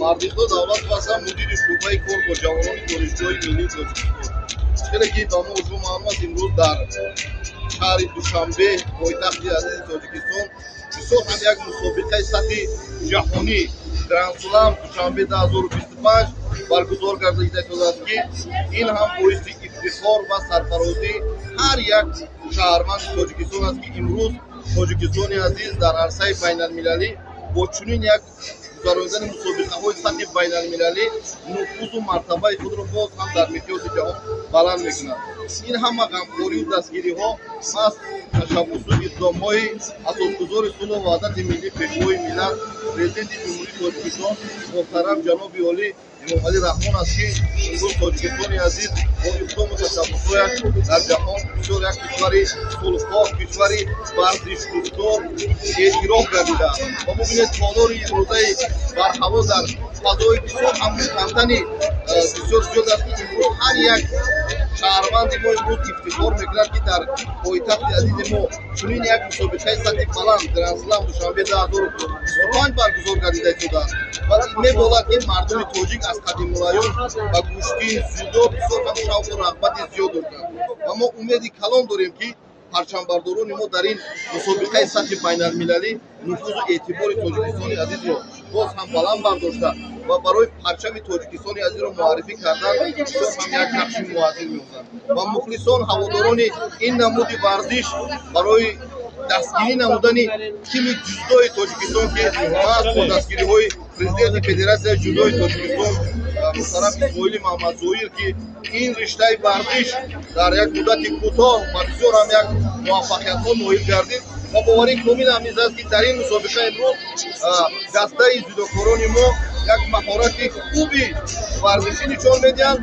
Мардиқдо Давлатов ҳастам, мудири шӯъбаи кор бо ҷавонони Донишгоҳи миллии Тоҷикистон. Хеле ки ба мо шумо маълум аст, имрӯз дар шаҳри Душанбе, пойтахти азизи Тоҷикистон, бисёр ҳам як мусобиқаи сатҳи ҷаҳонӣ Гранд-слам Душанбе 2025 баргузор гардида истодааст, ки ин ҳам боиси ифтихор ва сарфарозии ҳар як шаҳрванди Тоҷикистон аст, ки имрӯз Тоҷикистони азиз дар арсаи байналмилалӣ бо чунин як гузаронидани мусобиқаҳои сатҳи байналмилалӣ нуфузу мартабаи худро боз ҳам дар миқёси ҷаҳон баланд мекунад. Ин ҳама ғамхорию дастгириҳо маҳз ташаббусу иқдомҳои асосгузори сулҳу ваҳдати миллӣ, Пешвои миллат, Президенти Ҷумҳурии Тоҷикистон муҳтарам ҷаноби олӣ Эмомалӣ Раҳмон аст, ки имрӯз Тоҷикистони азиз бо иқдому ташаббусҳояш дар ҷаҳон бисёр як кишвари сулҳхоҳ, кишвари варзишдӯстдор эътироф гардидааст. Ва бубинед, толори имрӯзаи барҳаво дар фазои бисёр ҳам мутантани бисёр зиёд аст, ки имрӯз ҳар як шаҳрванди мо имрӯз ифтихор мекунад, ки дар пойтахти азизи мо чунин як мусобиқаи сатҳи баланд Гранд-слам Душанбе 2025 баргузор гардида истодааст. Ва меболад, ки мардуми тоҷик аз қадимулайём ба гӯштин, дзюдо бисёр ҳам шавқу рағбати зиёд доштанд ва мо умеди калон дорем, ки парчамбардорони мо дар ин мусобиқаи сатҳи байналмилалӣ нуфузу эътибори Тоҷикистони азизро боз ҳам баланд бардошта ва барои парчами Тоҷикистони азизро муаррифӣ кардан бисёр ҳам як нақши муассир меозанд. Ва мухлисон, ҳаводорони ин намуди варзиш барои дастгирӣ намудани тими ҷудои Тоҷикистон, ки маҳз бо дастгириҳои президенти Федератсияи ҷудои Тоҷикистон муҳтарам Исмоили Маҳмадзоир, ки ин риштаи варзиш дар як муддати кӯтоҳ ва бисёр ҳам як муваффақиятҳо ноил гардид. Ва боварӣ комил ҳам низ аст, ки дар ин мусобиқа имрӯз дастаи ҷудокорони мо як маҳорати хуби варзишӣ нишон медиҳанд.